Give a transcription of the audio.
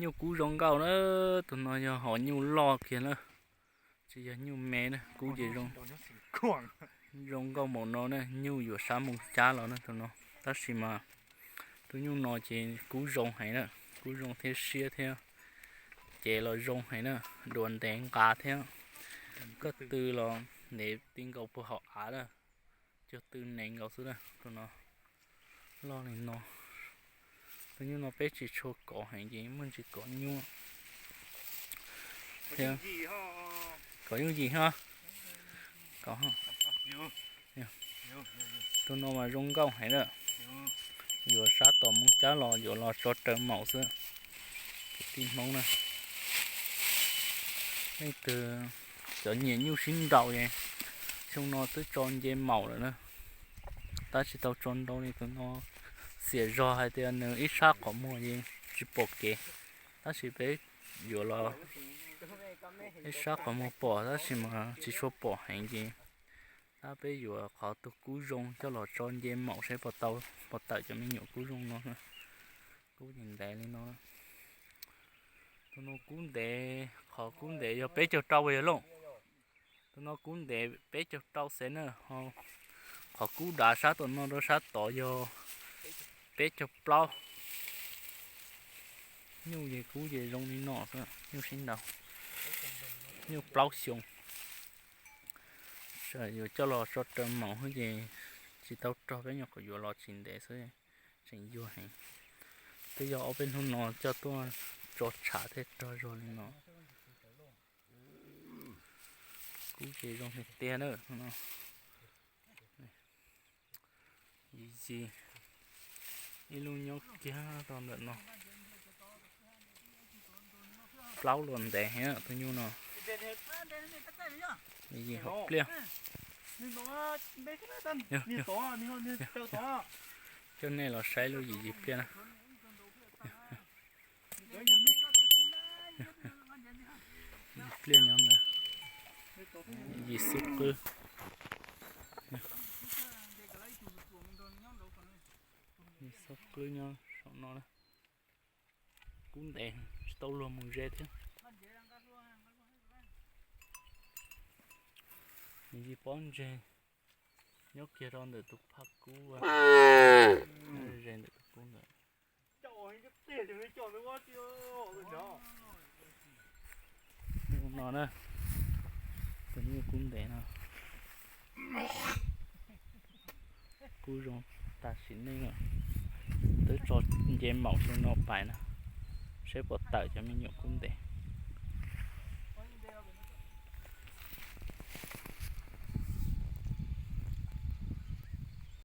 Nyuj kub zoo nkauj na, tus no yog hom nyuj loj kiag na, tsis yog nyuj me na, kub ces zoo, zoo nkauj npaum no na, nyuj yuav sab moo cab los na tus no. Tab sis mas tus nyuj no ces kub zoo heev na, kub zoo thiab siab thiab, ces los zoo heev na, duav ntev nqa thiab. Koj tw los ntev ti nkaus puag hauv av na, cuag tw nev nkaus xwb na tus no. Loj li no, tus nyuj no peb tsis tshua kov heev ces muaj ntsis kov nyuaj thiab. Kov yooj yim ho, kov, tus no mas zoo nkauj heev na, yuav sab tom Hmoob Cab los yuav los tso raws maum xwb. Kwv tij Hmoob na, leej twg cov nyiam nyuj sib nraus es xyoo no twb tso nce maum lawm na, tab tsis tau tso ntau li tus no. Xiam zog hais tias nws ib sab qhov muag es tsis pom kev, tab sis peb yuav los ib sab qhov muag pom tab sis mas tsis tshua pom heev ces tab peb yuav qhov tus kub zoo coj los tso nce maum seb puas tau, puas tawm cov me nyuam kub zoo no. Kub ces ntev li no. Tus no kub ntev, qhov kub ntev yog peb caug rau yog lauj. Tus no kub ntev peb caug rau xees na, qhov kub dav sab tom no rau sab tod yog peb caug plaub. Nyuj ces kub ces zoo li no xwb, nyuj sib nraus, nyuj plaub xyoo. Yuav coj los tso raws maum xwb ces tsis tau rog peb nyuam qhuav yuav los tsis ntev xwb, tseem yuag heev. Twb yog ob peb hnub no coj tuaj tso tshav thiaj rog zog li no. Kub ces zoo tiag tiag na. Yig yig, ib lub nyob kiag rau ntawm no. Plaub los ntev heev tus nyuj no. Yig hauv pliaj. Coj nej los saib lub yig yig pliaj na. Pliaj nyob ntawd, yig xub qwb. Yig xub qwb nyob saum no na. Kub ntev tsis tau luag mus ze thiab. Yig pob ntseg nyob kiag rau ntawm tus phaj kub, ze ntawm tus kub ntawd. No na, tus nyuj kub ntev no, kub zoo tas sim neej. Twb tso nce maum xyoo no pais na, seb puas tawm cov me nyuam kub ntev.